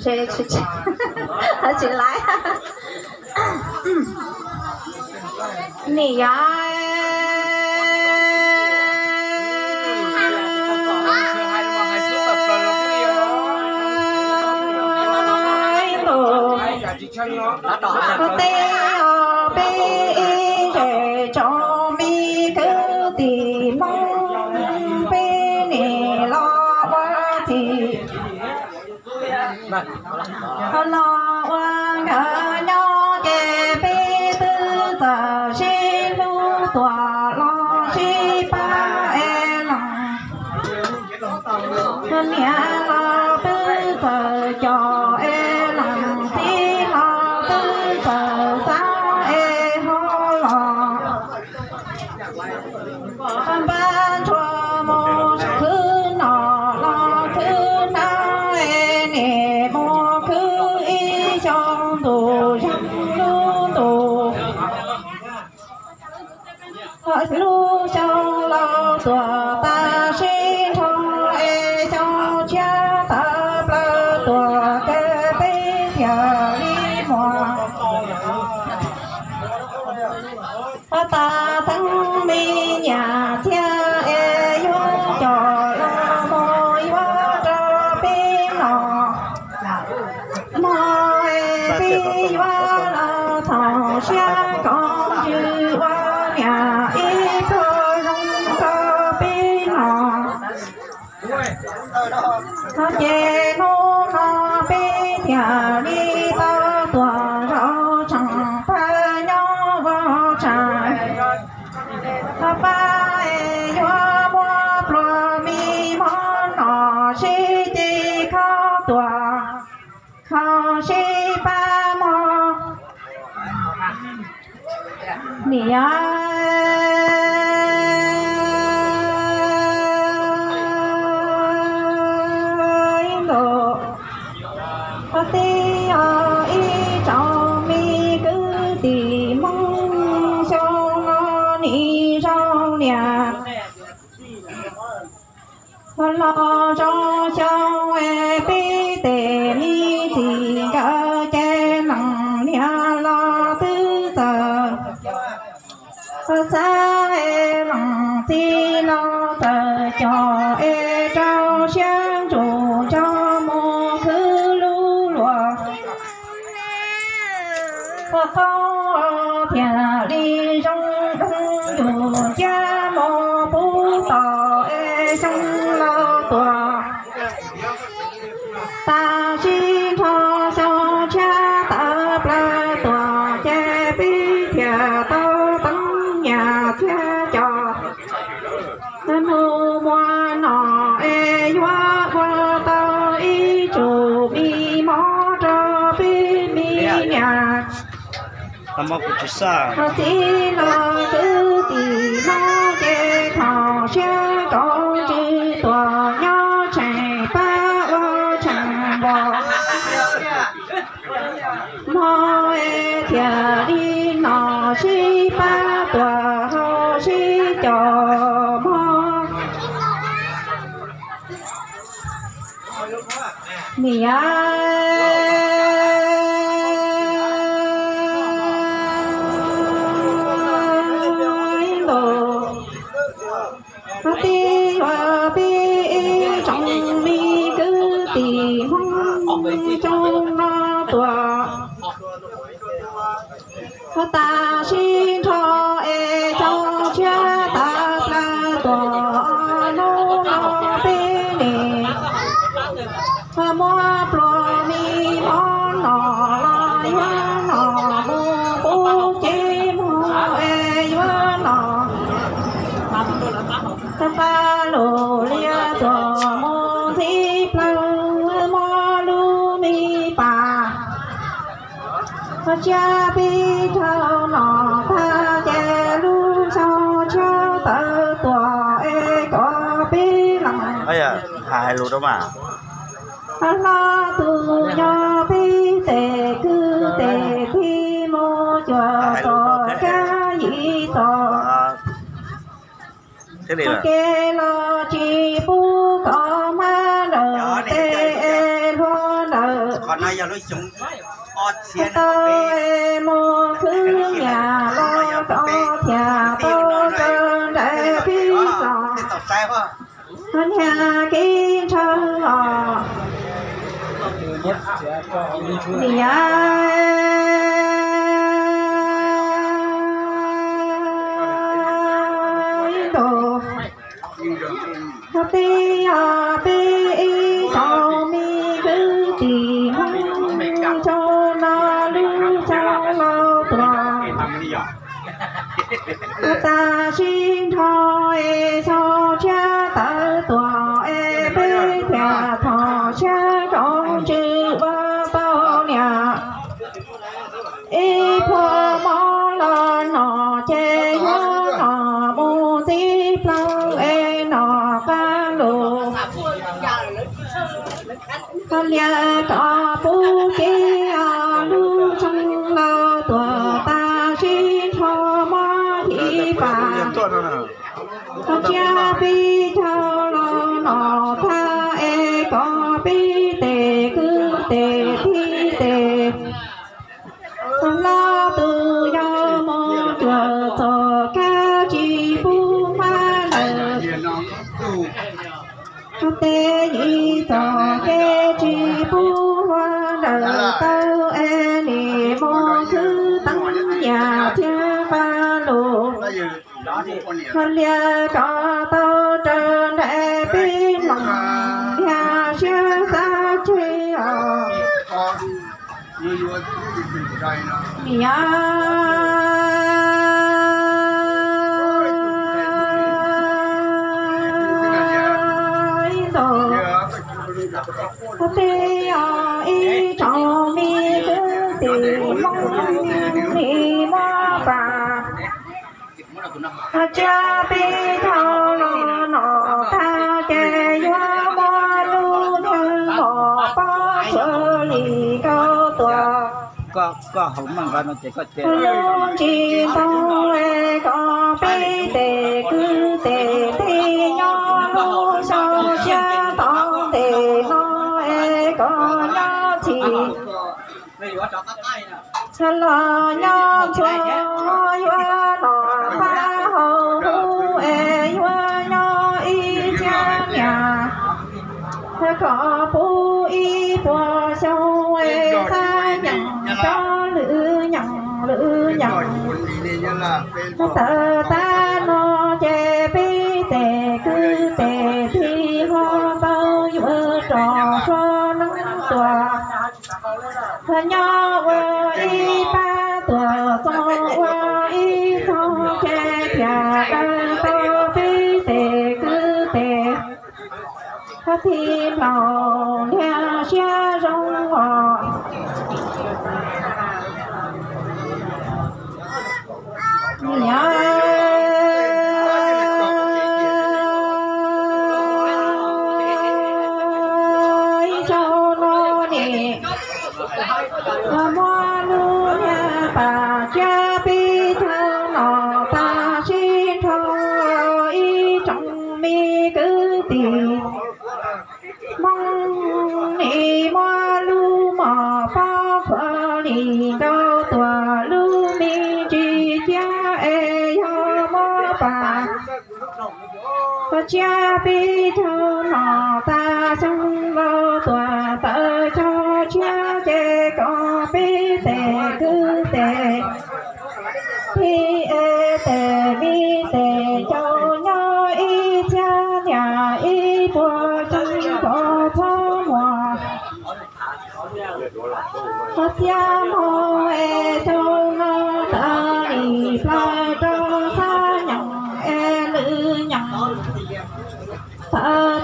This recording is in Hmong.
Tsis laiv. Niam yog tus tej peb ib tsoom me kwv tij Hmoob, peb nim los ua txhij los ua nkawd nyob ces peb twb txawm sib hlub tuaj los sib pab es los. Niam los twb txawm coj es leej txiv los twb txawm xav es ho los npaj ntshuaj mus khwv noj los khwv hnav es nim mus khwv ib xyoos ntuj zeeg lub ntuj. Lub xyoo laus tuaj tas sib nrho es xyoo tshiab tawm plaws tuaj ces peb thiaj li muaj tas teeb me nyuam txiag es yuav coj los mus yuav rau peb noj. Mog es peb yuav los thaum siab koom ntsws ua niam ib pluag zoo rau peb noj. Ces hnub no peb thiaj li tau tuaj zaum tseem pab nyob ua tseem pab es yuav muab pluag me mov noj sib ceg kho tuaj kho sib pab mog. Niam nkaus qhov twb yog ib tsoom me kwv tij Hmoob xyoo no nim zoo niam los zoo xyoo es peb tej me txiv nkawd ces leej niam los twb txawm xav es leej txiv los txawm coj es rau siab ntsug nco mus khwv lub luag. Qhov qhov thiaj li zoo doo yus cia mus puv tom es xyoo laus tuaj tas sib nrho xyoo tshiab tawm plaws tuaj ces peb thiaj tau teeb nyaj thiab coj hnub muaj noj es yuav ua tau ib tsum me mov rau peb me nyuam txiv los kwv tij Hmoob ces thaum siab koom ntsws tuaj nyob tseem pab ua tseem npog mog es thiaj li noj sib pab tuaj haus sib coj mog. Niam nkaus qhov twb yog peb ib tsoom me kwv tij Hmoob xyoo no tuaj tas sib nrho es xyoo tshiab tawm plaws tuaj hnub no peb nim muab pluag me mov noj los yuav noj mus puv cev mog es yuav noj nqa lub liaj tuaj mus ntxiv plaws mog lub me pas. Tsiab peb rau noj tag ces lub xyoo tshiab tawm tuaj es kom peb leej hais lus rau mas hlob tus nyob peb tej kwv tej tij mus cuag txoj kab yim txoj kev los tsis pub kom hmab Tau mus khwv nyiam los tau thiaj tau raws nraim pib los. Niag kev ntshaw os, niam ntuj. Tij os, peb ib tsoom me kwv tij Hmoob, tsoom no lub xyoo laus tuaj, tam sim nrho es xyoo tshiab tawv tuaj es peb thiaj thov siab rau Tswv ua tau niam. Ib pluag mob los no ces yuav no mus ntxiv plaws es no qab lus. Lias kom pub kev lub xyoo laus tuaj tam sim nrho mob yim pas. Tsiab peb caug los no thaj es kom peb tes kwv tes tij tes hlob tus yau mus cuag txoj kab tsis pub mab lawm. Tes yim txoj kev tsis pub hlua lawm tau es nim mus khwv teev yam thiab nqa lus. Lias kom tau raws nraim peb mloog thiab siab xav tseg os. Niam ntuj, tij os, ib tsoom me kwv tij Hmoob, nim muab pas tsiab peb caug los no tag ces yuav muab lub neej los pov txhua li nkauj tuaj. Lub tsis ntoo es kom peb tes kwv tes tij nyob lub xyoo tshiab tom ntej no es kom nyob txhij los nyob ntxhua, yuav los pab hauv hub es yuav nyob ib txhiab niam. Kom puv ib puas xyoo es xav nyeem cov lwm nyeem lwm nyeem. Tawm tag no ces peb tes kwv tes tij ho tau yuav rov sua neeb tuaj. Nyob ua ib pab tuaj txog ua ib txog ces thiaj daws tau peb tes kwv tes tij laug ntiag siab zoo os. Niam, ib zaug no nim muab lub niag pas tsiab peb caug no tag sib nrho ib tsoom me kwv tij Hmoob, nim muab lub mom pob khuav li nkauj tuaj lub me ntsis ciab es yog muab pas tsiab peb caug no tag xyoo laus tuaj tawm caug tshiab ces kom peb tes kwv tes tij es tes me tes caus nyob ib txhiab niam ib puas xyoo kom txhob muaj txiab mog es caus